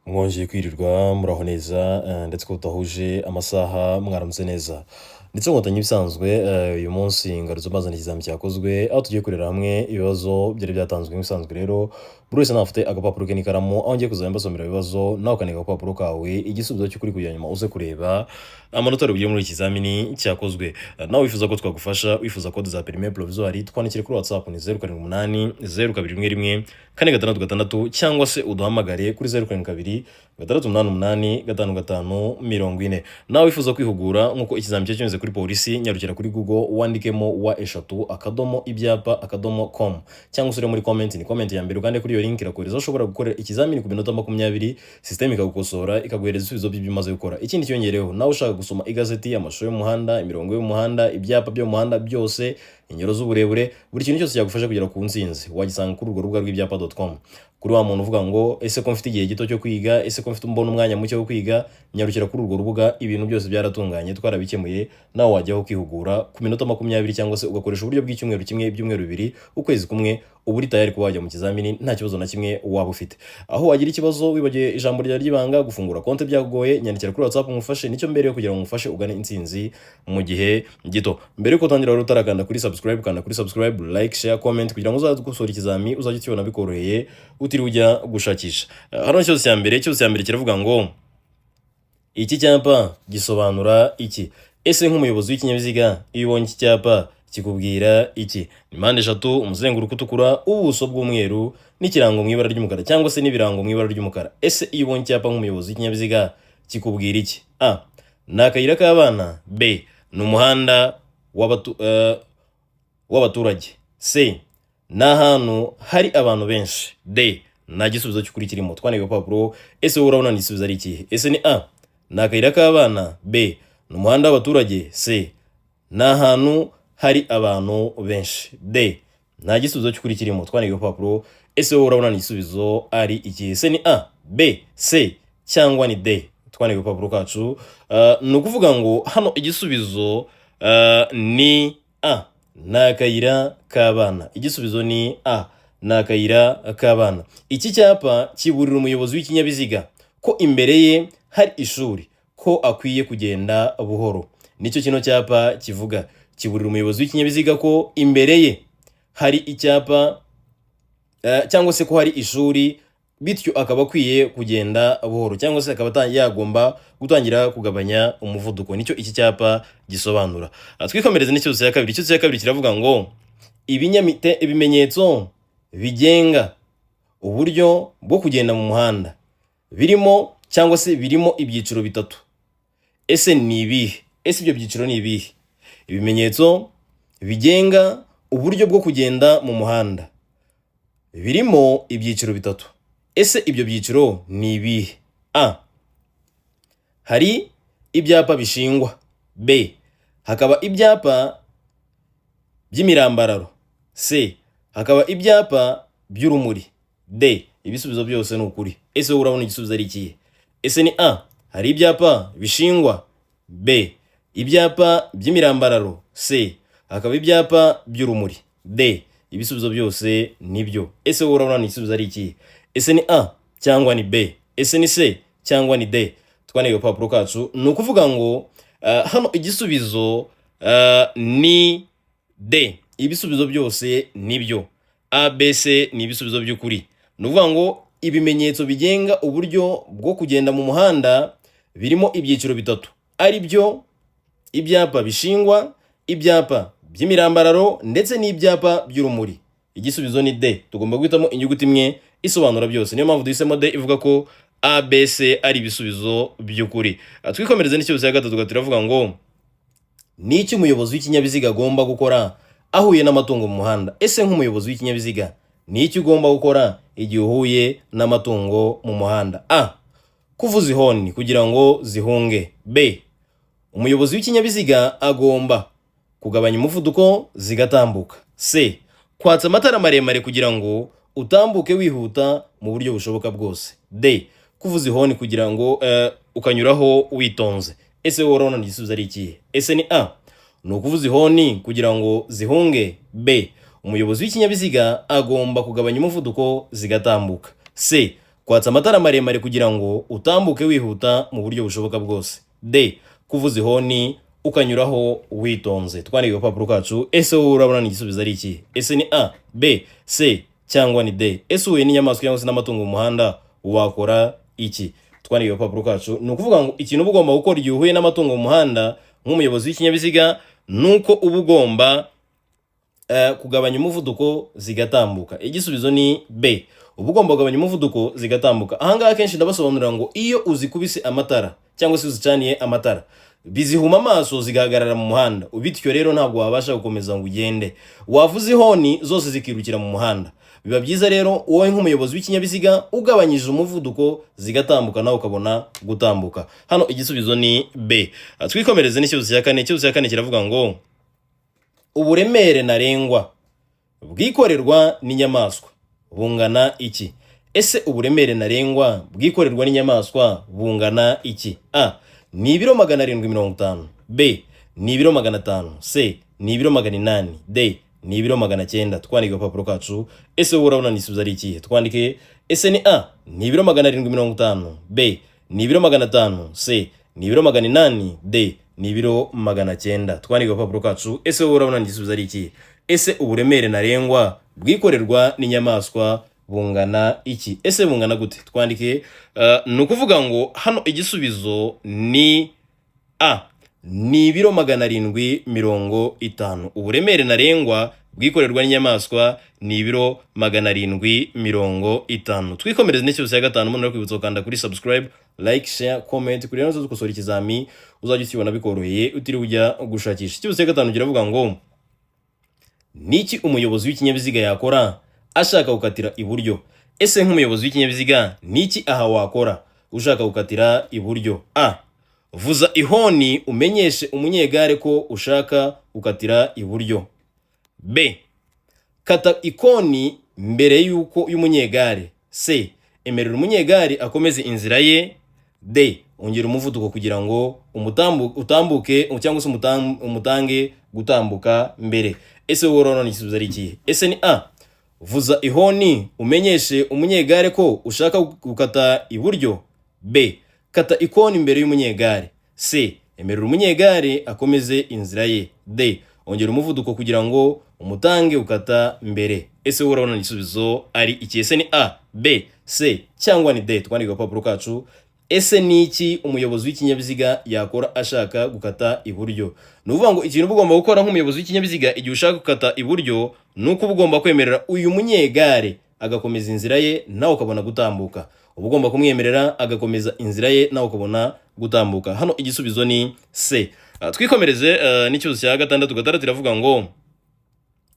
Mwongeye kwirirwa, muraho neza, ndetse ko tudahuje amasaha, mwaramutse neza. Ndetse Nkotanyi ibisanzwe, uyu munsi ngarutse mbazaniye ikizami cyakozwe, aho tugiye kurebera hamwe ibibazo byari byatanzwe. Nk'ibisanzwe rero, buri wese nawe afite agapapuro ke n'ikaramu, aho ngiye kuzajya mbasomera ibibazo, nawe ukandika agapapuro kawe igisubizo cy'ukuri, kugira nyuma uze kureba amanota ari bugire muri iki kizamini cyakozwe. Nawe wifuza ko twagufasha, wifuza code za permis provisoire, twandikire kuri WhatsApp ni 0780211466, cyangwa se uduhamagare kuri 0726885540. Nawe wifuza kwihugura nk'uko ikizami cyo cyanyuze kuri polisi, nyarukira kuri Google wandikemo www.ibyapa.com, cyangwa se uri muri comment, ni comment ya mbere, ukande kuri iyo link, irakohereza aho ushobora gukorera ikizamini ku minota 20, system ikagukosora, ikaguhereza ibisubizo by'ibyo umaze gukora. Ikindi cyongereho, nawe ushaka gusoma igazeti, amashusho y'umuhanda, imirongo y'umuhanda, ibyapa byo mu muhanda byose, ingero z'uburebure, buri kintu cyose cyagufasha kugera ku ntsinzi, wagisanga kuri urwo rubuga rw'ibyapa.com. Kuri wa muntu uvuga ngo: "Ese ko mfite igihe gito cyo kwiga? Ese ko mfite mbona umwanya muke wo kwiga?" Nyarukira kuri urwo rubuga, ibintu byose byaratunganye, twarabikemuye. Nawe wajyaho ukihugura ku minota 20, cyangwa se ugakoresha uburyo bw'icyumweru kimwe, ibyumweru 2, ukwezi kumwe, uba uri tayari kuba wajya mu kizamini nta kibazo na kimwe waba ufite. Aho wagira ikibazo, wibagiwe ijambo ryawe ry'ibanga, gufungura konti byakugoye, nyandikira kuri WhatsApp ngufashe. Nicyo mbere yo kugira ngo ngufashe ugane intsinzi mu gihe gito. Mbere yuko utangira rero, utarakanda kuri subscribe, kanda kuri subscribe, like, share, comment, kugira ngo uzajye gukosora ikizami uzajye ukibona bikoroheye, utiriwe ujya gushakisha. Hano ikibazo cya mbere kiravuga ngo: "Iki cyapa gisobanura iki?" Ese nk'umuyobozi w'ikinyabiziga, iyo ubonye iki cyapa kikubwira iki? Ni mpande eshatu, umuzenguruko utukura, ubuso bw'umweru n'ikirango mu ibara ry'umukara, cyangwa se n'ibirango mu ibara ry'umukara. Ese iyo ubonye icyapa nk'umuyobozi w'ikinyabiziga kikubwira iki? A, ni akayira k'abana. B, ni umuhanda w'abaturage. C, ni ahantu hari abantu benshi. D, nta gisubizo cy'ukuri kirimo. Twandika agapapuro. Ese wowe urabona igisubizo ari ikihe? Ese ni A, ni akayira k'abana? B, ni umuhanda w'abaturage? C, ni ahantu hari abantu benshi? D, nta gisubizo cy'ukuri kirimo. Twandika agapapuro. Ese wowe urabona igisubizo ari ikihe? Ese ni A, B, C cyangwa ni D? Twandika agapapuro kacu. Ni ukuvuga ngo hano igisubizo ni A, ni akayira k'abana. Igisubizo ni A, ni akayira k'abana. Iki cyapa kiburira umuyobozi w'ikinyabiziga ko imbere ye hari ishuri, ko akwiye kugenda buhoro. Nicyo kino cyapa kivuga. Kiburira umuyobozi w'ikinyabiziga ko imbere ye hari icyapa, cyangwa se ko hari ishuri, bityo akaba akwiye kugenda buhoro, cyangwa se akaba yagomba gutangira kugabanya umuvuduko. Nicyo iki cyapa gisobanura. Twikomereze n'ikibazo cya kabiri. Ikibazo cya kabiri kiravuga ngo: "Ibimenyetso bigenga uburyo bwo kugenda mu muhanda birimo, cyangwa se birimo ibyiciro bitatu. Ese ni ibihe? Ese ibyo byiciro ni ibihe?" Ibimenyetso bigenga uburyo bwo kugenda mu muhanda birimo ibyiciro bitatu. Ese ibyo byiciro ni ibihe? A, hari ibyapa bishingwa. B, hakaba ibyapa by'imirambararo. C, hakaba ibyapa by'urumuri. D, ibisubizo byose ni ukuri. Ese wowe urabona igisubizo ari ikihe? Ese ni A, hari ibyapa bishingwa? B, ibyapa by'imirambararo? C, hakaba ibyapa by'urumuri? D, ibisubizo byose nibyo. Ese wowe urabona igisubizo ari ikihe? Ese ni A cyangwa ni B? Ese ni C cyangwa ni D? Twandike agapapuro kacu. Ni ukuvuga ngo hano igisubizo ni D, ibisubizo byose nibyo. A, B, C ni ibisubizo by'ukuri. Ni ukuvuga ngo ibimenyetso bigenga uburyo bwo kugenda mu muhanda birimo ibyiciro bitatu, ari byo ibyapa bishingwa, ibyapa by'imirambararo ndetse n'ibyapa by'urumuri. Igisubizo ni D. Tugomba guhitamo inyuguti imwe isobanura byose, niyo mpamvu duhisemo D, ivuga ko A, B, C ari ibisubizo by'ukuri. Twikomereze n'ikibazo cya gatatu. Turavuga ngo: "Ni iki umuyobozi w'ikinyabiziga agomba gukora ahuye n'amatungo mu muhanda?" Ese nk'umuyobozi w'ikinyabiziga, ni iki ugomba gukora igihe uhuye n'amatungo mu muhanda? A, kuvuza ihoni kugira ngo zihunge. B, umuyobozi w'ikinyabiziga agomba kugabanya umuvuduko zigatambuka. C, kwatsa amatara maremare kugira ngo utambuke wihuta mu buryo bushoboka bwose. D, kuvuza ihoni kugira ngo ukanyuraho witonze. Ese wowe urabona igisubizo ari ikihe? Ese ni A, ni ukuvuza ihoni kugira ngo zihunge? B, umuyobozi w'ikinyabiziga agomba kugabanya umuvuduko zigatambuka? C, kwatsa amatara maremare kugira ngo utambuke wihuta mu buryo bushoboka bwose? D, Kwatsa amatara maremare kugira ngo utambuke wihuta mu buryo bushoboka bwose. D. Kuvuza ihoni ukanyuraho witonze. Twandike agapapuro kacu. Ese wowe urabona ni igisubizo ari iki? Ese ni A, B, C cyangwa ni D? Ese uhuye n'inyamaswa cyangwa se n'amatungo mu muhanda wakora iki? Twandike agapapuro kacu. Ni ukuvuga ngo ikintu uba ugomba gukora igihe uhuye n'amatungo mu muhanda nk'umuyobozi w'ikinyabiziga ni uko uba ugomba kugabanya umuvuduko zigatambuka. Igisubizo ni B. Uba ugomba kugabanya umuvuduko zigatambuka. Ahangaha akenshi ndabasobanurira ngo iyo uzikubise amatara cyangwa se uzicaniye amatara, bizihuma amaso zigahagarara mu muhanda, bityo rero ntabwo wabasha gukomeza ngo ugende. Wavuza ihoni zose zikirukira mu muhanda. Biba byiza rero wowe nk'umuyobozi w'ikinyabiziga ugabanyije umuvuduko zigatambuka, nawe ukabona gutambuka. Hano igisubizo ni B. Twikomereze n'ikibazo cya kane. Ikibazo cya kane kiravuga ngo uburemere ntarengwa bwikorerwa n'inyamaswa bungana iki? Ese uburemere ntarengwa bwikorerwa n'inyamaswa bungana iki? A ni ibiro 750, B ni ibiro 500, C ni ibiro 800, D ni ibiro 900. Twandike agapapuro kacu. Ese wowe urabona igisubizo ari ikihe? Twandike. Ese ni A ni ibiro 750, B ni ibiro 500, C ni ibiro 800, D ni ibiro 900? Twandike agapapuro kacu. Ese wowe urabona igisubizo ari ikihe? Ese uburemere ntarengwa bwikorerwa n'inyamaswa bungana iki? Ese bungana gute? Twandike. Ni ukuvuga ngo hano igisubizo ni A, ni ibiro 750. Uburemere ntarengwa bwikorerwa n'inyamaswa ni ibiro 750. Twikomereze n'ikibazo cya gatanu. Umuntu kwibutsa gukanda kuri subscribe, like, share, comment kugira ngo dukosora ikizami uzajya ukibona bikoroheye utiriwe ujya gushakisha. Ikibazo cya gatanu kiravuga ngo niki umuyobozi w'ikinyabiziga yakora ashaka gukatira iburyo? Ese nk'umuyobozi w'ikinyabiziga niki aha wakora ushaka gukatira iburyo? A, vuza ihoni umenyeshe umunyegare ko ushaka gukatira iburyo. B, kata ikoni mbere y'uko y'umunyegare. C, emerera umunyegare akomeze inzira ye. D, ongera umuvuduko kugira ngo utambuke cyangwa se umutange gutambuka mbere. Ese wowe urabona igisubizo ari ikihe? Ese ni A, vuza ihoni umenyeshe umunyegare ko ushaka gukata iburyo. B, kata ikoni imbere y'umunyegare. C, emerera umunyegare akomeze inzira ye. D, ongera umuvuduko kugira ngo umutange ukata mbere. Ese wowe urabona igisubizo ari iki? Ese ni A, B, C cyangwa ni D? Twandike agapapuro kacu. Ese ni iki umuyobozi w'ikinyabiziga yakora ashaka gukata iburyo? Ni ukuvuga ngo ikintu uba ugomba gukora nk'umuyobozi w'ikinyabiziga igihe ushaka gukata iburyo ni uko uba ugomba kwemerera uyu munyegare agakomeza inzira ye, nawe ukabona gutambuka. Uba ugomba kumwemerera agakomeza inzira ye, nawe ukabona gutambuka. Hano igisubizo ni C. Twikomereze n'ikibazo cya gatandatu. Gatandatu iravuga ngo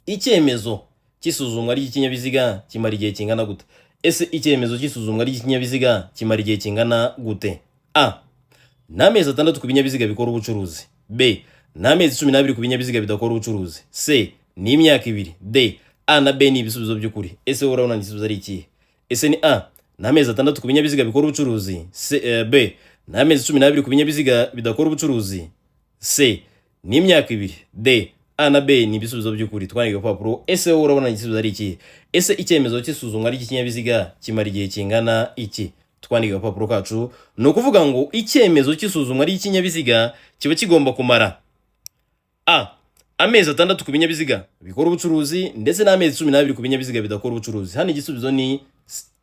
icyemezo cy'isuzumwa ry'ikinyabiziga kimara igihe kingana gute? Ese icyemezo cy'isuzumwa ry'ikinyabiziga kimara igihe kingana gute? A ni amezi 6 ku binyabiziga bikora ubucuruzi. B ni amezi 12 ku binyabiziga bidakora ubucuruzi. C ni imyaka 2. D, A na B ni ibisubizo by'ukuri. Ese wowe urabona igisubizo ari ikihe? Ese ni A ni amezi 6 ku binyabiziga bikora ubucuruzi, C, B ni amezi 12 ku binyabiziga bidakora ubucuruzi, C ni imyaka 2, D, A na B ni ibisubizo by'ukuri. Twandike agapapuro. Ese wowe urabona igisubizo ari ikihe? Ese icyemezo cy'isuzumwa ry'ikinyabiziga kimara igihe kingana iki? Twandike agapapuro kacu. Ni ukuvuga ngo icyemezo cy'isuzumwa ry'ikinyabiziga kiba kigomba kumara A amezi 6 ku binyabiziga bikora ubucuruzi ndetse n'amezi 12 ku binyabiziga bidakora ubucuruzi. Hano igisubizo ni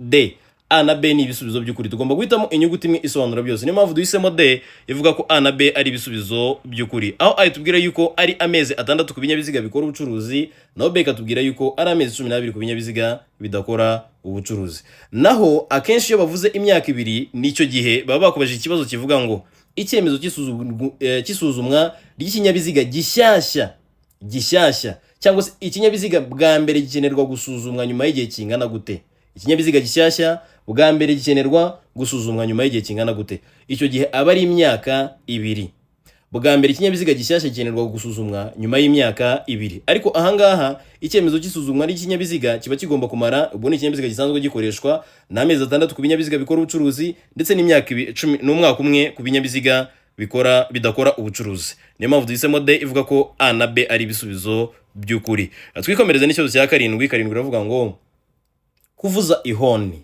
D. A na B ni ibisubizo by'ukuri. Tugomba guhitamo inyuguti imwe isobanura byose. Niyo mpamvu duhisemo D ivuga ko A na B ari ibisubizo by'ukuri, aho A itubwira yuko ari amezi 6 ku binyabiziga bikora ubucuruzi, naho B ikatubwira yuko ari amezi 12 ku binyabiziga bidakora ubucuruzi. Naho akenshi iyo bavuze imyaka 2, nicyo gihe baba bakubajije ikibazo kivuga ngo icyemezo cy'isuzumwa ry'ikinyabiziga gishyashya gishyashya cyangwa se ikinyabiziga bwa mbere gikenerwa gusuzumwa nyuma y'igihe kingana gute? Ikinyabiziga gishyashya bwa mbere gikenerwa gusuzumwa nyuma y'igihe kingana gute? Icyo gihe aba ari imyaka 2. Bwa mbere ikinyabiziga gishyashya gikenerwa gusuzumwa nyuma y'imyaka 2. Ariko ahangaha icyemezo cy'isuzumwa ry'ikinyabiziga kiba kigomba kumara, ubwo ni ikinyabiziga gisanzwe gikoreshwa, n'amezi 6 ku binyabiziga bikora ubucuruzi ndetse n'imyaka cumi n'umwaka umwe ku binyabiziga bidakora ubucuruzi. Niyo mpamvu duhisemo D ivuga ko A na B ari ibisubizo by'ukuri. Twikomereze n'ikibazo cya karindwi. Karindwi iravuga ngo kuvuza ihoni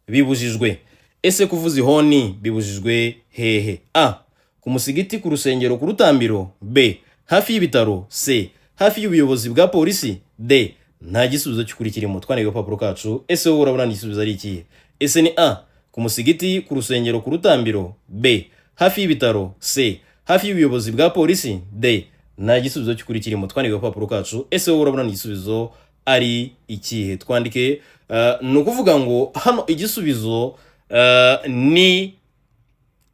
bibujijwe. Ese kuvuza ihoni bibujijwe hehe? A, ku musigiti, ku rusengero, ku rutambiro. B, hafi y'ibitaro. C, hafi y'ubuyobozi bwa polisi. D, nta gisubizo cy'ukuri kirimo. Twandike agapapuro kacu. Ese wowe urabona igisubizo ari ikihe? Ese ni A, ku musigiti, ku rusengero, ku rutambiro? B, hafi y'ibitaro? C, hafi y'ubuyobozi bwa polisi? D, nta gisubizo cy'ukuri kirimo. Twandike agapapuro kacu. Ese wowe urabona igisubizo ari ikihe? Twandike. Ni ukuvuga ngo hano igisubizo ni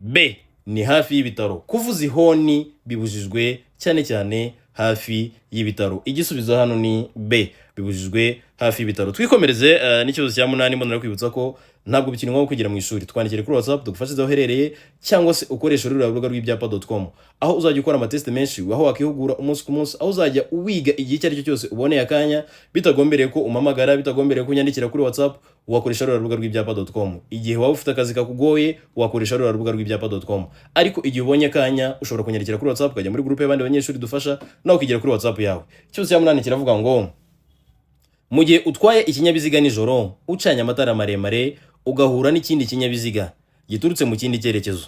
B, ni hafi y'ibitaro. Kuvuza ihoni bibujijwe cyane cyane hafi y'ibitaro. Igisubizo hano ni B, bibujijwe hafi y'ibitaro. Twikomereze n'ikibazo cya munani. Mbonera kwibutsa ko ntabwo bikiri ngombwa kwigira mu ishuri. Twandikire kuri WhatsApp tugufashe aho uherereye, cyangwa se ukoresha ruriya rubuga rw'ibyapa.com, aho uzajya ukora amatesite menshi, aho wakihugura umunsi ku munsi, aho uzajya wiga igihe icyo ari cyo cyose uboneye akanya, bitagombereye ko umpamagara, bitagombereye ko unyandikira kuri WhatsApp. Wakoresha ruriya rubuga rw'ibyapa.com. Igihe waba ufite akazi kakugoye, wakoresha ruriya rubuga rw'ibyapa.com. Ariko igihe ubonye akanya, ushobora kunyandikira kuri WhatsApp, ukajya muri groupe y'abandi banyeshuri dufasha, nawe ukigira kuri WhatsApp yawe. Ikibazo cya munani kiravuga ngo: mu gihe utwaye ikinyabiziga nijoro ucanye amatara maremare, ugahura n'ikindi kinyabiziga giturutse mu kindi cyerekezo.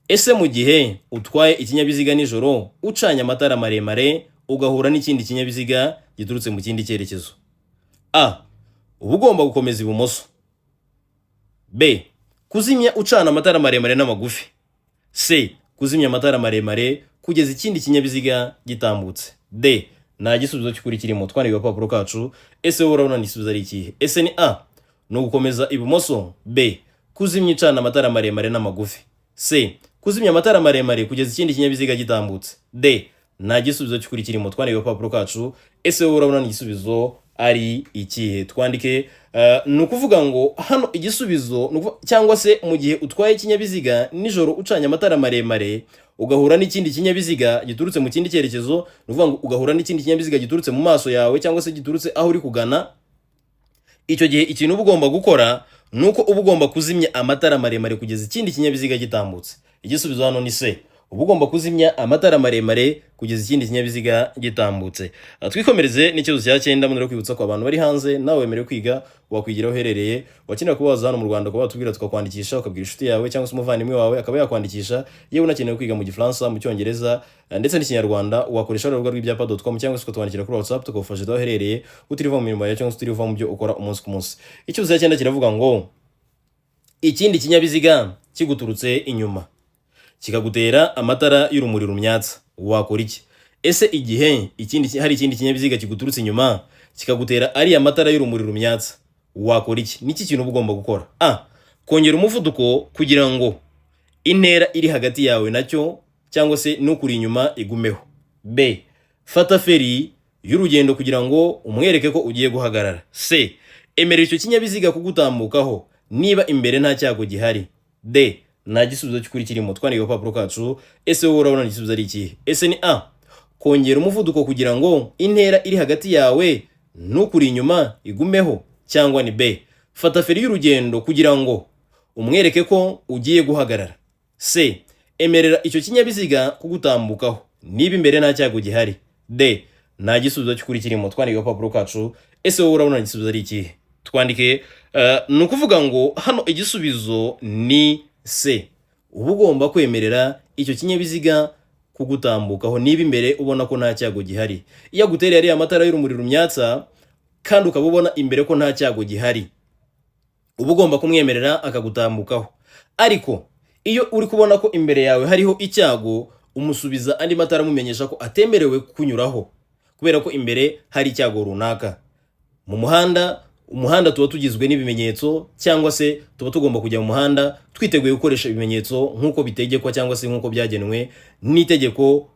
Ese mu gihe utwaye ikinyabiziga nijoro ucanye amatara maremare, ugahura n'ikindi kinyabiziga giturutse mu kindi cyerekezo: A, uba ugomba gukomeza ibumoso. B, kuzimya ucana amatara maremare n'amagufi. C, kuzimya amatara maremare kugeza ikindi kinyabiziga gitambutse. D, nta gisubizo cy'ukuri kirimo. Twandika agapapuro kacu. Ese wowe urabona igisubizo ari ikihe? Ese ni A, ni ugukomeza ibumoso? B, kuzimya icana amatara maremare n'amagufi? C, kuzimya amatara maremare kugeza ikindi kinyabiziga gitambutse? D, nta gisubizo cy'ukuri kirimo. Twandike agapapuro kacu. Ese wowe urabona igisubizo ari ikihe? Twandike. Ni ukuvuga ngo hano igisubizo cyangwa se mu gihe utwaye ikinyabiziga nijoro ucanye amatara maremare, ugahura n'ikindi kinyabiziga giturutse mu kindi cyerekezo, ni ukuvuga ngo ugahura n'ikindi kinyabiziga giturutse mu maso yawe cyangwa se giturutse aho uri kugana, icyo gihe ikintu uba ugomba gukora ni uko uba ugomba kuzimya amatara maremare kugeza ikindi kinyabiziga gitambutse. Igisubizo hano ni C, uba ugomba kuzimya amatara maremare kugeza ikindi kinyabiziga gitambutse. Twikomereze n'ikibazo cya cyenda. Mbonera kwibutsa ko abantu bari hanze nawe wemerewe kwiga, wakwigira aho uherereye. Wakenera kuba waza hano mu Rwanda, ukaba watubwira tukakwandikisha, ukabwira inshuti yawe cyangwa se umuvandimwe wawe akaba yakwandikisha. Yewe unakeneye kwiga mu Gifaransa, mu Cyongereza ndetse n'Ikinyarwanda, wakoresha urubuga rw'ibyapa.com cyangwa se ukatwandikira kuri WhatsApp, tukagufasha aho uherereye, utiriva mu mirimo yawe cyangwa se utiriva mu byo ukora umunsi ku munsi. Ikibazo cya cyenda kiravuga ngo: ikindi kinyabiziga kiguturutse inyuma kikagutera amatara y'urumuri rumyatsa, wakora iki? Ese igihe hari ikindi kinyabiziga kiguturutse inyuma kikagutera ariya matara y'urumuri rumyatsa, wakora iki? Niki kintu uba ugomba gukora? A, kongera umuvuduko kugira ngo intera iri hagati yawe nacyo cyangwa se n'ukuri inyuma igumeho. B, fata feri y'urugendo kugira ngo umwereke ko ugiye guhagarara. C, emerera icyo kinyabiziga kugutambukaho niba imbere nta cyago gihari. D, nta gisubizo cy'ukuri kirimo. Twandika agapapuro kacu. Ese wowe urabona igisubizo ari ikihe? Ese ni A, kongera umuvuduko kugira ngo intera iri hagati yawe n'ukuri inyuma igumeho, cyangwa ni B, fata feri y'urugendo kugira ngo umwereke ko ugiye guhagarara? C, emerera icyo kinyabiziga kugutambukaho niba imbere nta cyago gihari. D, nta gisubizo cy'ukuri kirimo. Twandike agapapuro kacu. Ese wowe urabona igisubizo ari ikihe? Twandike. Ni ukuvuga ngo hano igisubizo ni C, uba ugomba kwemerera icyo kinyabiziga kugutambukaho niba imbere ubona ko nta cyago gihari. Iyo agutereye ariya matara y'urumuri rumyatsa kandi ukaba ubona imbere ko nta cyago gihari, uba ugomba kumwemerera akagutambukaho. Ariko iyo uri kubona ko imbere yawe hariho icyago, umusubiza andi matara amumenyesha ko atemerewe kunyuraho kubera ko imbere hari icyago runaka mu muhanda. Umuhanda tuba tugizwe n'ibimenyetso, cyangwa se tuba tugomba kujya mu muhanda twiteguye gukoresha ibimenyetso nk'uko bitegekwa cyangwa se nk'uko byagenwe n'itegeko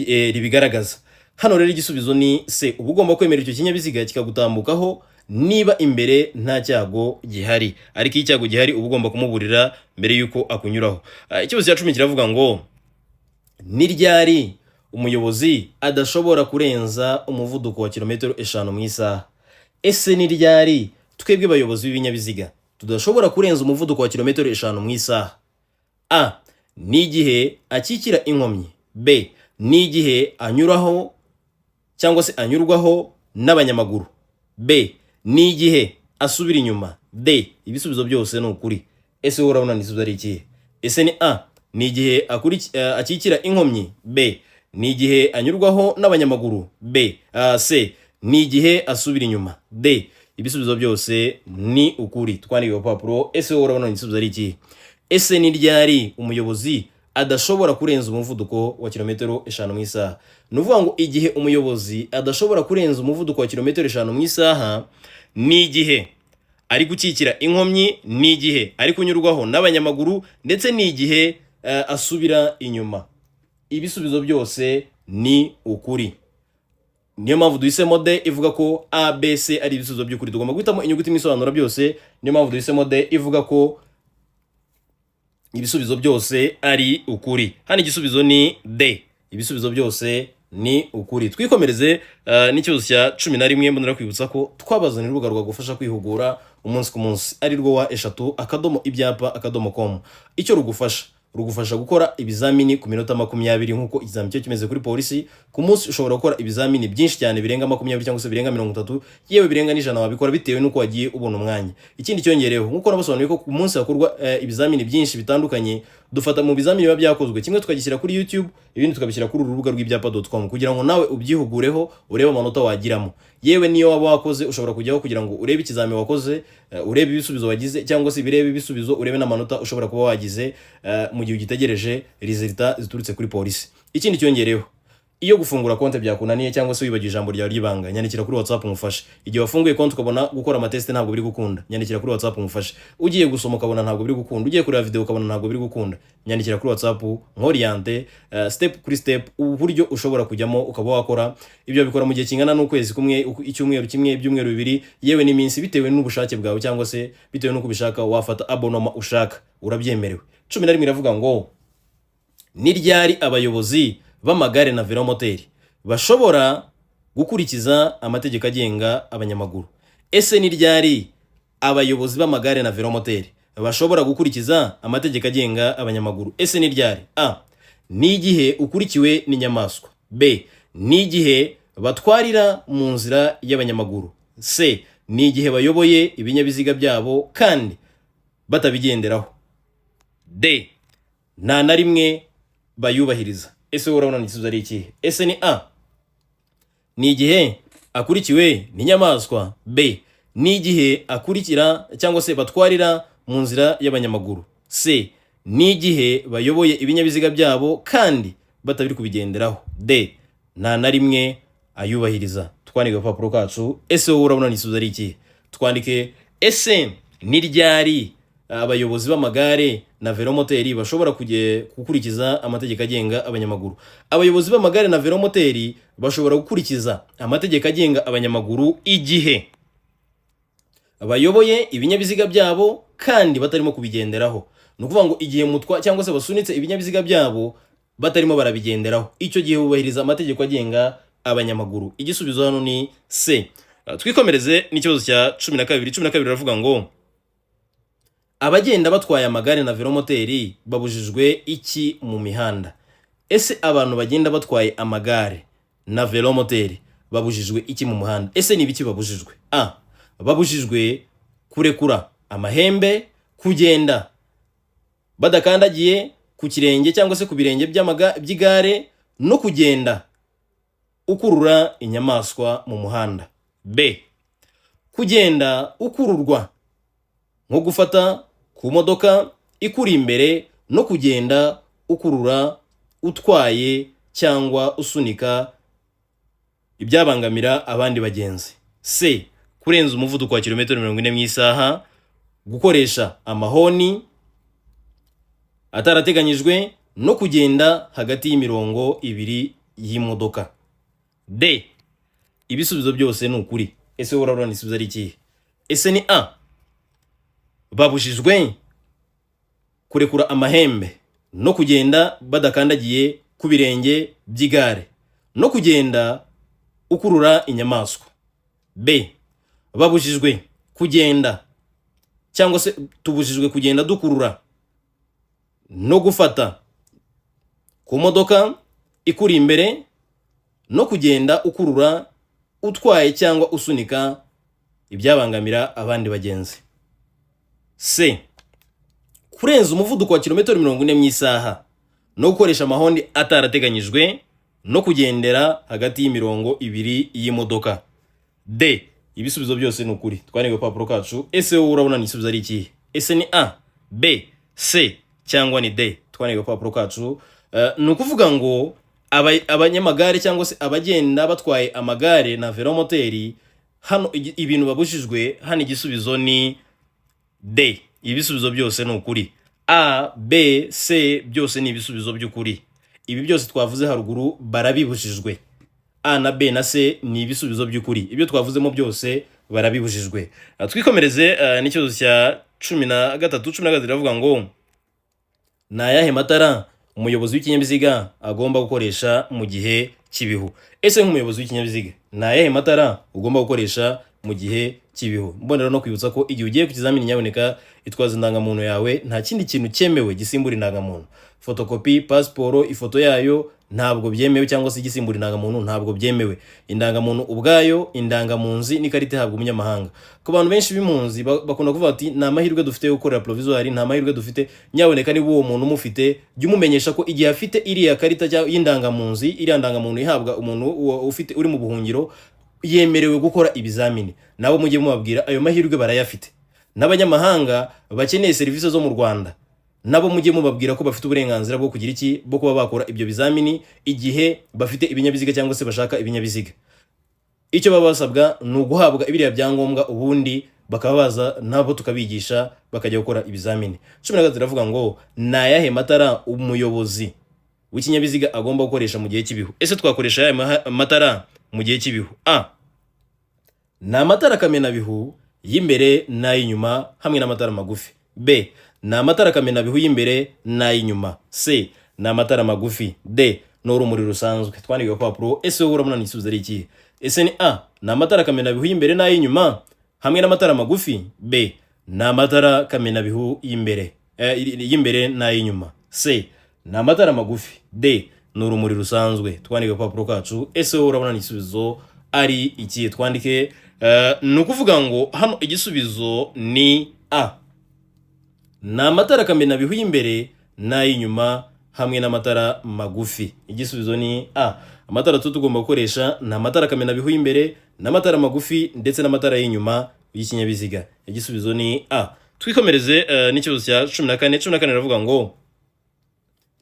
ribigaragaza. Hano rero igisubizo ni C, uba ugomba kwemera icyo kinyabiziga kikagutambukaho niba imbere nta cyago gihari. Ariko iyo icyago gihari, uba ugomba kumuburira mbere y'uko akunyuraho. Ikibazo cya 10 kiravuga ngo: ni ryari umuyobozi adashobora kurenza umuvuduko wa kilometero 5 mu isaha? Ese ni ryari twebwe bayobozi b'ibinyabiziga tudashobora kurenza umuvuduko wa kilometero 5 mu isaha? A, ni igihe akikira inkomyi. B, ni igihe anyuraho cyangwa se anyurwaho n'abanyamaguru. B, ni igihe asubira inyuma. D, ibisubizo byose ni ukuri. Ese wowe urabona igisubizo ari ikihe? Ese ni A, ni igihe akikira inkomyi? B, ni igihe anyurwaho n'abanyamaguru? B, C, ni igihe asubira inyuma? D, ibisubizo byose ni ukuri. Twandike urupapuro. Ese wowe urabona igisubizo ari ikihe? Ese ni ryari umuyobozi adashobora kurenza umuvuduko wa kilometero 5 mu isaha? Ni ukuvuga ngo igihe umuyobozi adashobora kurenza umuvuduko wa kilometero 5 mu isaha ni igihe ari gukikira inkomyi, ni igihe ari kunyurwaho n'abanyamaguru, ndetse ni igihe asubira inyuma. Ibisubizo byose ni ukuri, niyo mpamvu duhisemo D ivuga ko A, B, C ari ibisubizo by'ukuri. Tugomba guhitamo inyuguti imwe isobanura byose. Niyo mpamvu duhisemo D ivuga ko ibisubizo byose ari ukuri. Hano igisubizo ni D, ibisubizo byose ni ukuri. Twikomereze n'ikibazo cya 11. Mbonera kwibutsa ko twabazanira urubuga rwagufasha kwihugura umunsi ku munsi, ari rwo www.ibyapa.com. Icyo rugufasha, rugufasha gukora ibizamini ku minota 20, nk'uko ikizamini cyo kimeze kuri polisi. Ku munsi ushobora gukora ibizamini byinshi cyane birenga 20 cyangwa se birenga 30, yewe birenga n'100 wabikora bitewe n'uko wagiye ubona umwanya. Ikindi cyongereho, nk'uko nabasobanuriye ko ku munsi hakorwa ibizamini byinshi bitandukanye, dufata mu bizamini biba byakozwe kimwe tukagishyira kuri YouTube, ibindi tukabishyira kuri uru rubuga rw'ibyapa.com kugira ngo nawe ubyihugureho, urebe amanota wagiramo. Yewe niyo waba wakoze, ushobora kujyaho kugira ngo urebe ikizami wakoze, urebe ibisubizo wagize, cyangwa se birebe ibisubizo, urebe n'amanota ushobora kuba wagize mu gihe ugitegereje résultats ziturutse kuri polisi. Ikindi cyongereho, iyo gufungura konti byakunaniye cyangwa se wibagiwe ijambo ryawe ry'ibanga, nyandikira kuri WhatsApp ngufashe. Igihe wafunguye konti ukabona gukora amatest ntabwo biri gukunda, nyandikira kuri WhatsApp ngufashe. Ugiye gusoma ukabona ntabwo biri gukunda, ugiye kureba video ukabona ntabwo biri gukunda, nyandikira kuri WhatsApp nkoriente step kuri step uburyo ushobora kujyamo ukaba wakora ibyo. Bikora mu gihe kingana n'ukwezi kumwe, icyumweru kimwe, ibyumweru 2, yewe n'iminsi, bitewe n'ubushake bwawe cyangwa se bitewe n'uko ubishaka. Wafata abonnement ushaka, urabyemerewe. 11 iravuga ngo: ni ryari abayobozi b'amagare na velomoteri bashobora gukurikiza amategeko agenga abanyamaguru? Ese ni ryari abayobozi b'amagare na velomoteri bashobora gukurikiza amategeko agenga abanyamaguru? Ese ni ryari? A, ni igihe ukurikiwe n'inyamaswa. B, ni igihe batwarira mu nzira y'abanyamaguru. C, ni igihe bayoboye ibinyabiziga byabo kandi batabigenderaho. D, nta na rimwe bayubahiriza. Ese wowe urabona igisubizo ari ikihe? Ese ni A, ni igihe akurikiwe n'inyamaswa? B, ni igihe akurikira cyangwa se batwarira mu nzira y'abanyamaguru? C, ni igihe bayoboye ibinyabiziga byabo kandi batabiri kubigenderaho? D, nta na rimwe ayubahiriza. Twandike agapapuro kacu. Ese wowe urabona igisubizo ari ikihe? Twandike. Ese ni ryari abayobozi b'amagare na velomoteri bashobora gukurikiza amategeko agenga abanyamaguru? Abayobozi b'amagare na velomoteri bashobora gukurikiza amategeko agenga abanyamaguru igihe bayoboye ibinyabiziga byabo kandi batarimo kubigenderaho. Ni ukuvuga ngo igihe mutwa cyangwa se basunitse ibinyabiziga byabo batarimo barabigenderaho, icyo gihe bubahiriza amategeko agenga abanyamaguru. Igisubizo hano ni C. Twikomereze n'ikibazo cya 12. 12 baravuga ngo: abagenda batwaye amagare na velomoteri babujijwe iki mu mihanda? Ese abantu bagenda batwaye amagare na velomoteri babujijwe iki mu muhanda? Ese ni ibiki babujijwe? A, babujijwe kurekura amahembe, kugenda badakandagiye ku kirenge cyangwa se ku birenge by'igare, no kugenda ukurura inyamaswa mu muhanda. B, kugenda ukururwa nko gufata ku modoka ikuri imbere, no kugenda ukurura utwaye cyangwa usunika ibyabangamira abandi bagenzi. C, kurenza umuvuduko wa kilometero 40 mu isaha, gukoresha amahoni atarateganyijwe, no kugenda hagati y'imirongo ibiri y'imodoka. D, ibisubizo byose ni ukuri. Ese wowe urabona igisubizo ari ikihe? Ese ni A, babujijwe kurekura amahembe no kugenda badakandagiye ku birenge by'igare no kugenda ukurura inyamaswa? B, babujijwe kugenda cyangwa se tubujijwe kugenda dukurura no gufata ku modoka ikuri imbere no kugenda ukurura utwaye cyangwa usunika ibyabangamira abandi bagenzi? C, kurenza umuvuduko wa kilometero 40 mu isaha no gukoresha amahoni atarateganyijwe no kugendera hagati y'imirongo ibiri y'imodoka. D, ibisubizo byose ni ukuri. Twandike agapapuro kacu. Ese wowe urabona igisubizo ari ikihe? Ese ni A, B, C cyangwa ni D? Twandike agapapuro kacu. Ni ukuvuga ngo abanyamagare cyangwa se abagenda batwaye amagare na velomoteri, hano ibintu babujijwe hano, igisubizo ni D. Ibisubizo byose ni ukuri. A, B, C byose ni ibisubizo by'ukuri. Ibi byose twavuze haruguru barabibujijwe. A na B na C ni ibisubizo by'ukuri. Ibyo twavuzemo byose barabibujijwe. Twikomereze n'ikibazo cya 13. 13 iravuga ngo: ni ayahe matara umuyobozi w'ikinyabiziga agomba gukoresha mu gihe cy'ibihu? Ese nk'umuyobozi w'ikinyabiziga, ni ayahe matara ugomba gukoresha mu gihe cy'ibihu? Mbonera no kwibutsa ko igihe ugiye ku kizamini, nyaboneka itwaza indangamuntu yawe. Nta kindi kintu cyemewe gisimbura indangamuntu. Fotokopi, pasiporo, ifoto yayo ntabwo byemewe, cyangwa se igisimbura indangamuntu ntabwo byemewe. Indangamuntu ubwayo, indangamunzi n'ikarita ihabwa umunyamahanga. Ku bantu benshi b'impunzi bakunda kuvuga ati: "Ni amahirwe dufite yo gukorera provisoire, nta mahirwe dufite." Nyaboneka niba uwo muntu umufite, jya umumenyesha ko igihe afite iriya karita cyangwa y'indangamunzi, iriya ndangamuntu ihabwa umuntu ufite uri mu buhungiro, yemerewe gukora ibizamini. Nabo mujye mubabwira, ayo mahirwe barayafite. N'abanyamahanga bakeneye serivisi zo mu Rwanda nabo mujye mubabwira ko bafite uburenganzira bwo kugira iki, bwo kuba bakora ibyo bizamini igihe bafite ibinyabiziga cyangwa se bashaka ibinyabiziga. Icyo baba basabwa ni uguhabwa biriya byangombwa, ubundi bakaba baza nabo tukabigisha, bakajya gukora ibizamini. 13 iravuga ngo: ni ayahe matara umuyobozi w'ikinyabiziga agomba gukoresha mu gihe cy'ibihu? Ese twakoresha ayahe matara mu gihe cy'ibihu? A, ni amatara kamenabihu y'imbere n'ay'inyuma hamwe n'amatara magufi. B, ni amatara kamenabihu y'imbere n'ay'inyuma. C, ni amatara magufi. D, ni urumuri rusanzwe. Twandike agapapuro. Ese wowe urabona igisubizo ari ikihe? Ese ni A, ni amatara kamenabihu y'imbere n'ay'inyuma hamwe n'amatara magufi? B, ni amatara kamenabihu y'imbere n'ay'inyuma. C, ni amatara magufi. D, ni urumuri rusanzwe. Twandike agapapuro kacu. Ese wowe urabona igisubizo ari ikihe? Twandike. Ni ukuvuga ngo hano igisubizo ni A, ni amatara kamenabihu y'imbere n'ay'inyuma hamwe n'amatara magufi. Igisubizo ni A. Amatara tuba tugomba gukoresha ni amatara kamenabihu y'imbere n'amatara magufi ndetse n'amatara y'inyuma y'ikinyabiziga. Igisubizo ni A. Twikomereze n'ikibazo cya 14. 14 iravuga ngo: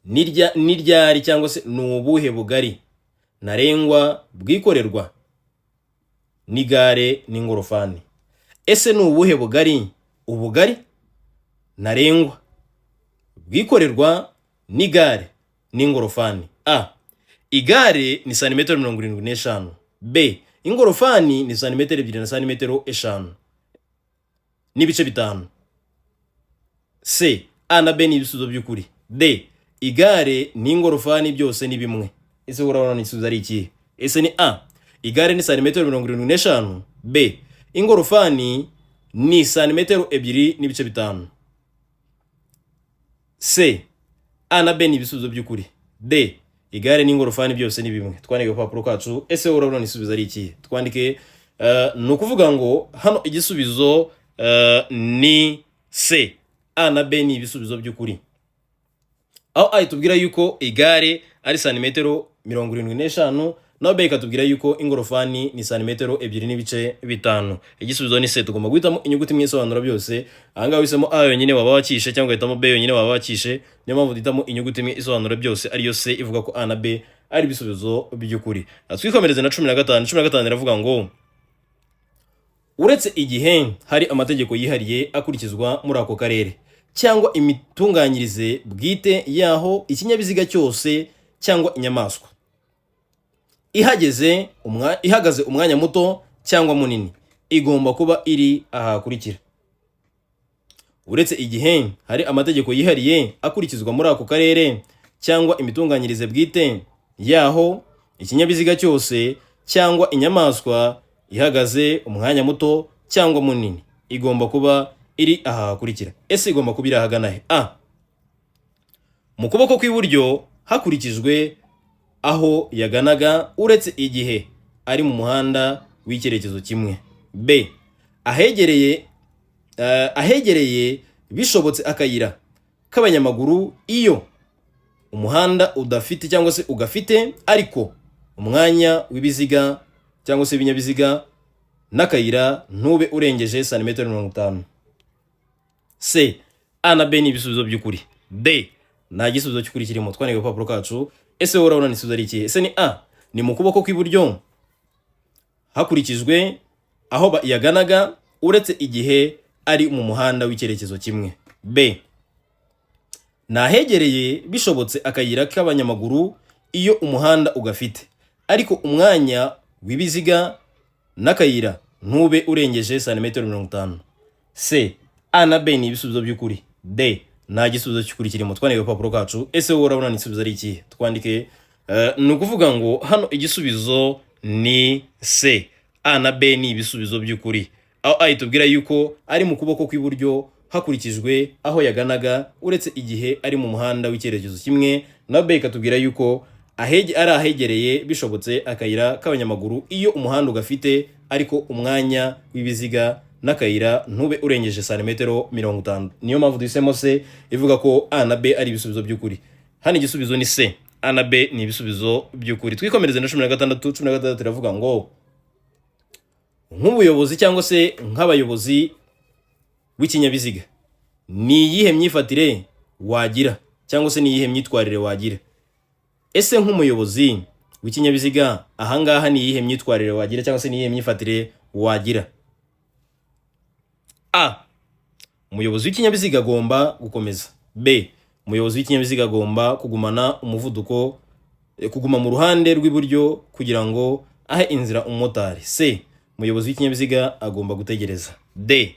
ni ryari cyangwa se ni ubuhe bugari ntarengwa bwikorerwa n'igare n'ingorofani? Ese ni ubuhe bugari, ubugari ntarengwa bwikorerwa n'igare n'ingorofani? A, igare ni santimetero 75. B, ingorofani ni santimetero 2 na santimetero 5.5. C, A na B ni ibisubizo by'ukuri. D, igare n'ingorofani byose ni bimwe. Ese urabona igisubizo ari ikihe? Ese ni A, igare ni santimetero 75? B, ingorofani ni santimetero 2.5. C, A na B ni ibisubizo by'ukuri. D, igare n'ingorofani byose ni bimwe. Twandike agapapuro kacu. Ese wowe urabona igisubizo ari ikihe? Twandike. Ni ukuvuga ngo hano igisubizo ni C. A na B ni ibisubizo by'ukuri, aho A itubwira yuko igare ari santimetero 75, naho B ikatubwira yuko ingorofani ni santimetero 2.5. Igisubizo ni C. Tugomba guhitamo inyuguti imwe isobanura byose. Ahangaha uhisemo A yonyine waba wakishe, cyangwa ugahitamo B yonyine waba wakishe. Niyo mpamvu duhitamo inyuguti imwe isobanura byose, ariyo C, ivuga ko A na B ari ibisubizo by'ukuri. Twikomereze na 15. 15 iravuga ngo: uretse igihe hari amategeko yihariye akurikizwa muri ako karere cyangwa imitunganyirize bwite yaho, ikinyabiziga cyose cyangwa inyamaswa ihagaze umwanya muto cyangwa munini igomba kuba iri aha hakurikira. Uretse igihe hari amategeko yihariye akurikizwa muri ako karere cyangwa imitunganyirize bwite yaho, ikinyabiziga cyose cyangwa inyamaswa ihagaze umwanya muto cyangwa munini igomba kuba iri aha hakurikira. Ese igomba kuba iri ahagana he? A, mu kuboko kw'iburyo hakurikijwe aho yaganaga, uretse igihe ari mu muhanda w'icyerekezo kimwe. B, ahegereye bishobotse akayira k'abanyamaguru iyo umuhanda udafite cyangwa se ugafite, ariko umwanya w'ibiziga cyangwa se ibinyabiziga n'akayira ntube urengeje santimetero 50. C, A na B ni ibisubizo by'ukuri. D, nta gisubizo cy'ukuri kirimo. Twandike agapapuro kacu. Ese wowe urabona igisubizo ari ikihe? Ese ni A, ni mu kuboko kw'iburyo hakurikijwe aho yaganaga, uretse igihe ari mu muhanda w'icyerekezo kimwe. B, ni ahegereye bishobotse akayira k'abanyamaguru iyo umuhanda ugafite, ariko umwanya w'ibiziga n'akayira ntube urengeje santimetero 50. C, A na B ni ibisubizo by'ukuri. D, nta gisubizo cy'ukuri kirimo. Twandike agapapuro kacu. Ese wowe urabona igisubizo ari ikihe? Twandike. Ni ukuvuga ngo hano igisubizo ni C. A na B ni ibisubizo by'ukuri, aho A itubwira yuko ari mu kuboko kw'iburyo hakurikijwe aho yaganaga, uretse igihe ari mu muhanda w'icyerekezo kimwe, na B ikatubwira yuko ari ahegereye bishobotse akayira k'abanyamaguru iyo umuhanda ugafite, ariko umwanya w'ibiziga n'akayira ntube urengeje santimetero 50. Niyo mpamvu duhisemo C, ivuga ko A na B ari ibisubizo by'ukuri. Hano igisubizo ni C. A na B ni ibisubizo by'ukuri. Twikomereze na 16. 16 iravuga ngo: nk'ubuyobozi cyangwa se nk'abayobozi w'ikinyabiziga, ni iyihe myifatire wagira cyangwa se ni iyihe myitwarire wagira? Ese nk'umuyobozi w'ikinyabiziga, ahangaha ni iyihe myitwarire wagira cyangwa se ni iyihe myifatire wagira? A, umuyobozi w'ikinyabiziga agomba gukomeza. B, umuyobozi w'ikinyabiziga agomba kugumana umuvuduko, kuguma mu ruhande rw'iburyo kugira ngo ahe inzira umumotari. C, umuyobozi w'ikinyabiziga agomba gutegereza. D,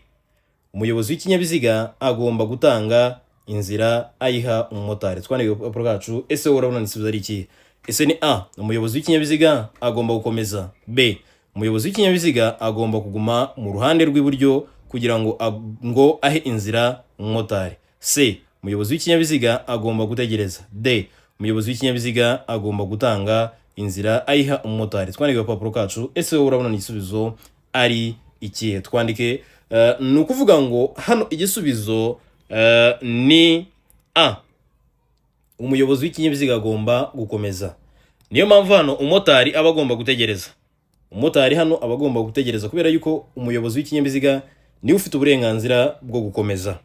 umuyobozi w'ikinyabiziga agomba gutanga inzira ayiha umumotari. Twandike agapapuro kacu. Ese wowe urabona igisubizo ari ikihe? Ese ni A, umuyobozi w'ikinyabiziga agomba gukomeza. B, umuyobozi w'ikinyabiziga agomba kuguma mu ruhande rw'iburyo kugira ngo ahe inzira umumotari. C, umuyobozi w'ikinyabiziga agomba gutegereza. D, umuyobozi w'ikinyabiziga agomba gutanga inzira ayiha umumotari. Twandike agapapuro kacu. Ese wowe urabona igisubizo ari ikihe? Twandike. Ni ukuvuga ngo hano igisubizo ni A, umuyobozi w'ikinyabiziga agomba gukomeza. Niyo mpamvu hano umumotari aba agomba gutegereza. Umumotari hano aba agomba gutegereza kubera yuko umuyobozi w'ikinyabiziga niwe ufite uburenganzira bwo gukomeza.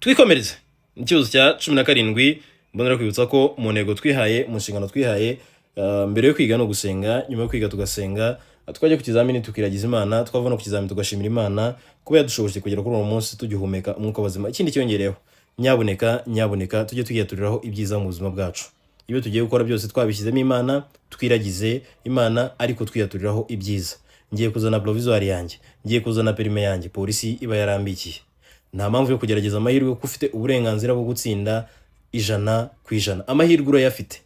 Twikomereze ikibazo cya 17. Mbonera kwibutsa ko mu ntego twihaye, mu nshingano twihaye, mbere yo kwiga no gusenga, nyuma yo kwiga tugasenga, twajya ku kizamini tukiragiza Imana, twava no ku kizamini tugashimira Imana kuba yadushoboje kugera kuri uwo munsi tugihumeka umwuka w'abazima. Ikindi cyongereyeho, nyabuneka nyabuneka, tujye tugiyaturiraho ibyiza mu buzima bwacu. Ibyo tugiye gukora byose twabishyizemo Imana, twiragize Imana ariko twiyaturiraho ibyiza. Ngiye kuzana provisoire yanjye, ngiye kuzana permis yanjye, polisi iba yarambikiye. Nta mpamvu yo kugerageza amahirwe kuko ufite uburenganzira bwo gutsinda 100%. Amahirwe urayafite,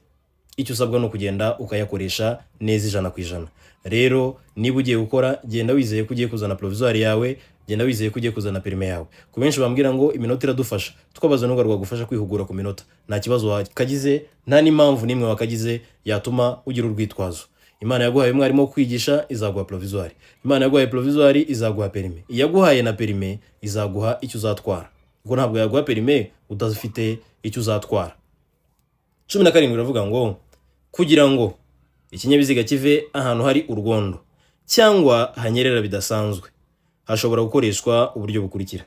icyo usabwa ni ukugenda ukayakoresha neza 100%. Rero niba ugiye gukora, genda wizeye ko ugiye kuzana provisoire yawe, genda wizeye ko ugiye kuzana permis yawe. Ku benshi bambwira ngo iminota iradufasha, twabaza n'ubwo rwagufasha kwihugura ku minota, nta kibazo wakagize, nta n'impamvu n'imwe wakagize yatuma ugira urwitwazo. Imana yaguhaye umwarimu wo kwigisha, izaguha provisoire. Imana yaguhaye provisoire, izaguha permis. Iyaguhaye na permis, izaguha icyo uzatwara, kuko ntabwo yaguha permis udafite icyo uzatwara. 17 iravuga ngo: kugira ngo ikinyabiziga kive ahantu hari urwondo cyangwa hanyerera bidasanzwe, hashobora gukoreshwa uburyo bukurikira.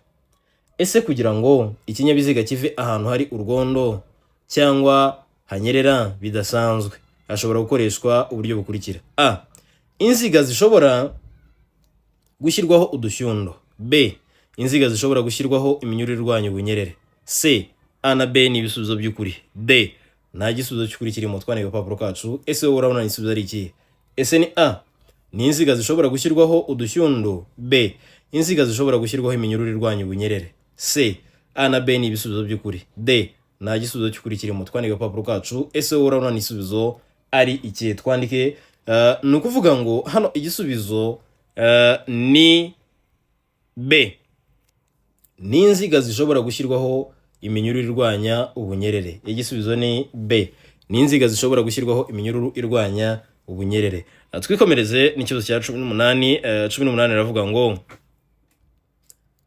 Ese kugira ngo ikinyabiziga kive ahantu hari urwondo cyangwa hanyerera bidasanzwe, hashobora gukoreshwa uburyo bukurikira: A, inziga zishobora gushyirwaho udushyundo. B, inziga zishobora gushyirwaho iminyururu irwanya ubunyerere. C, A na B ni ibisubizo by'ukuri. D, nta gisubizo cy'ukuri kirimo. Twandike agapapuro kacu. Ese wowe urabona igisubizo ari ikihe? Ese ni A, ni inziga zishobora gushyirwaho udushyundo. B, inziga zishobora gushyirwaho iminyururu irwanya ubunyerere. C, A na B ni ibisubizo by'ukuri. D, nta gisubizo cy'ukuri kirimo. Twandike agapapuro kacu. Ese wowe urabona igisubizo ari ikihe? Twandike. Ni ukuvuga ngo hano igisubizo ni B, ni inziga zishobora gushyirwaho iminyururu irwanya ubunyerere. Igisubizo ni B, ni inziga zishobora gushyirwaho iminyururu irwanya ubunyerere. Twikomereze n'ikibazo cya 18. 18 iravuga ngo: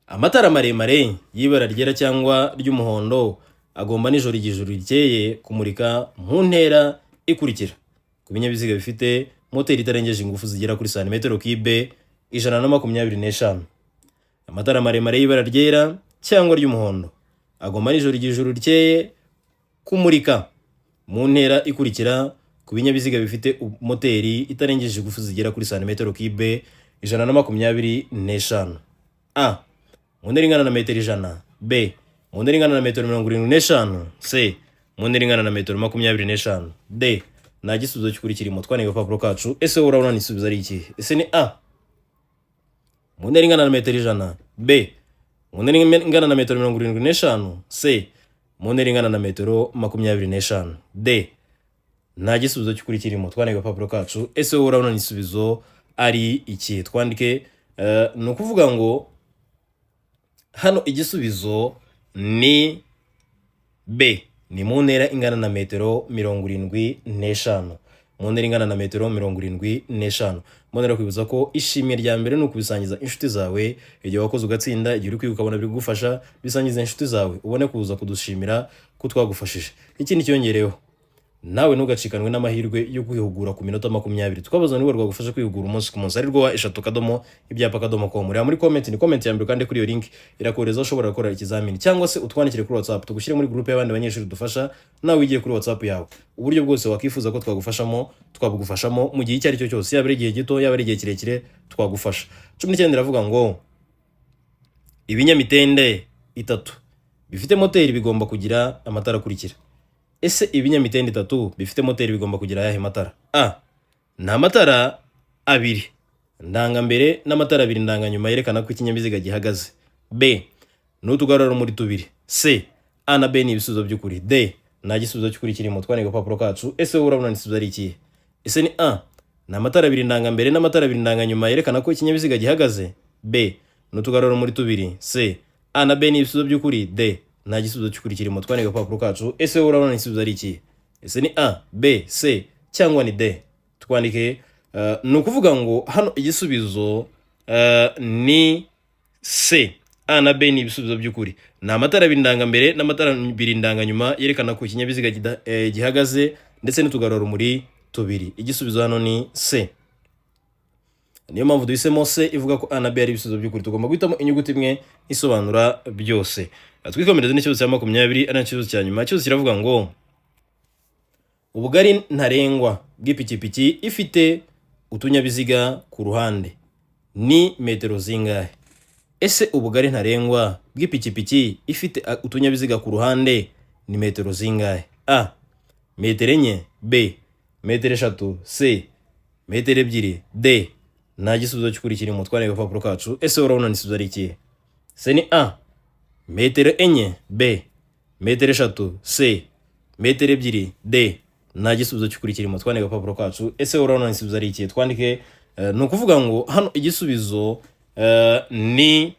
Amatara maremare y'ibara ryera cyangwa ry'umuhondo agomba nijoro igihe ijoro rikeye kumurika mu ntera ikurikira ku binyabiziga bifite moteri itarengeje ingufu zigera kuri santimetero kibe 125. Amatara maremare y'ibara ryera cyangwa ry'umuhondo agomba nijoro igihe ijoro rikeye kumurika mu ntera ikurikira ku binyabiziga bifite moteri itarengeje ingufu zigera kuri santimetero kibe 125. A, mu ntera ingana na metero 100. B, mu ntera ingana na metero 75. C, mu ntera ingana na metero 25. D, nta gisubizo cy'ukuri kirimo. Twandika agapapuro kacu. Ese wowe urabona igisubizo ari ikihe? Ese ni A, mu ntera ingana na metero 100? B, mu ntera ingana na metero 75? C, mu ntera ingana na metero 25? D, nta gisubizo cy'ukuri kirimo. Twandika agapapuro kacu. Ese wowe urabona igisubizo ari iki? Twandike. Ni ukuvuga ngo hano igisubizo ni B, ni mu ntera ingana na metero 75, mu ntera ingana na metero 75. Mbonera kwibutsa ko ishimwe rya mbere ni ukubisangiza inshuti zawe. Igihe wakoze ugatsinda, igihe uri kwiga ukabona biri kugufasha, bisangiza inshuti zawe, ubone kuza kudushimira ko twagufashije. Ikindi cyongereyeho, nawe ntugacikanwe n'amahirwe yo kwihugura ku minota 20. Twabaza n'urubuga rwagufasha kwihugura umunsi ku munsi, ari rwo www.ibyapa.com. Reba muri comment, ni comment ya mbere, kandi kuri iyo link irakohereza aho ushobora gukora ikizamini, cyangwa se utwandikire kuri WhatsApp tugushyire muri groupe y'abandi banyeshuri dufasha, nawe wigiye kuri WhatsApp yawe. Uburyo bwose wakwifuza ko twagufashamo, twabugufashamo mu gihe icyo ari cyo cyose, yaba ari igihe gito, yaba ari igihe kirekire, twagufasha. 19 iravuga ngo ibinyamitende itatu bifite moteri bigomba kugira amatara akurikira. Ese ibinyamitende itatu bifite moteri bigomba kugira ayahe matara? A, ni amatara abiri ndangambere n'amatara abiri ndanganyuma yerekana ko ikinyabiziga gihagaze. B, ni utugarurarumuri tubiri. C, A na B ni ibisubizo by'ukuri. D, nta gisubizo cy'ukuri kirimo. Twandika agapapuro kacu. Ese wowe urabona igisubizo ari ikihe? Ese ni A, ni amatara abiri ndangambere n'amatara abiri ndanganyuma yerekana ko ikinyabiziga gihagaze? B, ni utugarurarumuri tubiri? C, A na B ni ibisubizo by'ukuri. D, nta gisubizo cy'ukuri kirimo. Twandika agapapuro kacu. Ese wowe urabona igisubizo ari ikihe? Ese ni A, B, C cyangwa ni D? Twandike. Ni ukuvuga ngo hano igisubizo ni C, A na B ni ibisubizo by'ukuri. Ni amatara abiri ndangambere n'amatara abiri ndanganyuma yerekana ko ikinyabiziga gihagaze, ndetse n'utugarurarumuri tubiri. Igisubizo hano ni C. Niyo mpamvu duhisemo C ivuga ko A na B ari ibisubizo by'ukuri. Tugomba guhitamo inyuguti imwe isobanura byose. Twikomereze n'ikibazo cya 20, ari nacyo kibazo cya nyuma. Ikibazo kiravuga ngo ubugari ntarengwa bw'ipikipiki ifite utunyabiziga ku ruhande ni metero zingahe? Ese ubugari ntarengwa bw'ipikipiki ifite utunyabiziga ku ruhande ni metero zingahe? A, metero 4. B, metero 3. C, metero 2. D, nta gisubizo cy'ukuri kirimo. Twandika agapapuro kacu. Ese urabona igisubizo ari ikihe? C ni A, metero 4. B, metero 3. C, metero 2. D, nta gisubizo cy'ukuri kirimo. Twandika agapapuro kacu. Ese urabona igisubizo ari ikihe? Twandike. Ni ukuvuga ngo hano igisubizo ni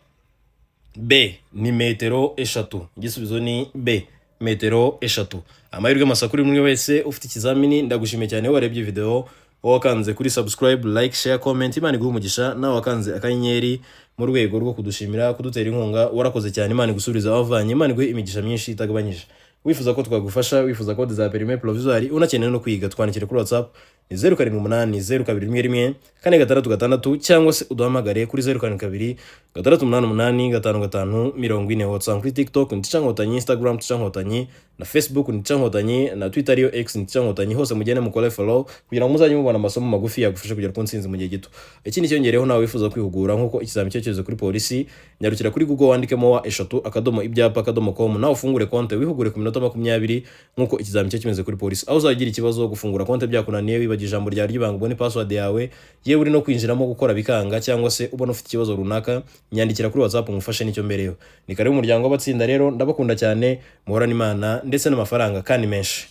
B, ni metero 3. Igisubizo ni B, metero 3. Amahirwe masa kuri buri wese ufite ikizamini. Ndagushimiye cyane wowe warebye video, wowe wakanze kuri subscribe, like, share, comment. Imana iguhe umugisha. Nawe wakanze akanyenyeri mu rwego rwo kudushimira, kudutera inkunga, warakoze cyane. Imana igusubiriza wavanye, Imana iguhe imigisha myinshi itagabanyije. Wifuza ko twagufasha, wifuza ko za permis provisoire, unakeneye no kwiga, twandikire kuri WhatsApp ni 0780211466, cyangwa se uduhamagare kuri 0726885540. WhatsApp kuri TikTok ni Nkotanyi, Instagram Nkotanyi, na Facebook ni Nkotanyi, na Twitter ariyo X ni Nkotanyi. Hose mugende mukore follow kugira ngo muzajye mubona amasomo magufi yagufasha kugera ku ntsinzi mu gihe gito. Ikindi cyongereho, nawe wifuza kwihugura nk'uko ikizami cyo kuri polisi, nyarukira kuri Google wandikemo www.ibyapa.com, nawe ufungure konte wihugure ku minota 20 nk'uko ikizami cyo kimeze kuri polisi. Aho uzagira ikibazo, gufungura konte byakunaniye, wibagiwe ijambo ryawe ry'ibanga, ubone password yawe, yewe uri no kwinjiramo gukora bikanga, cyangwa se ubona ufite ikibazo runaka, nyandikira kuri WhatsApp ngufashe. Nicyo mbereyo. Ni karibu umuryango w'abatsinda. Rero ndabakunda cyane, muhorane Imana ndetse n'amafaranga kandi menshi.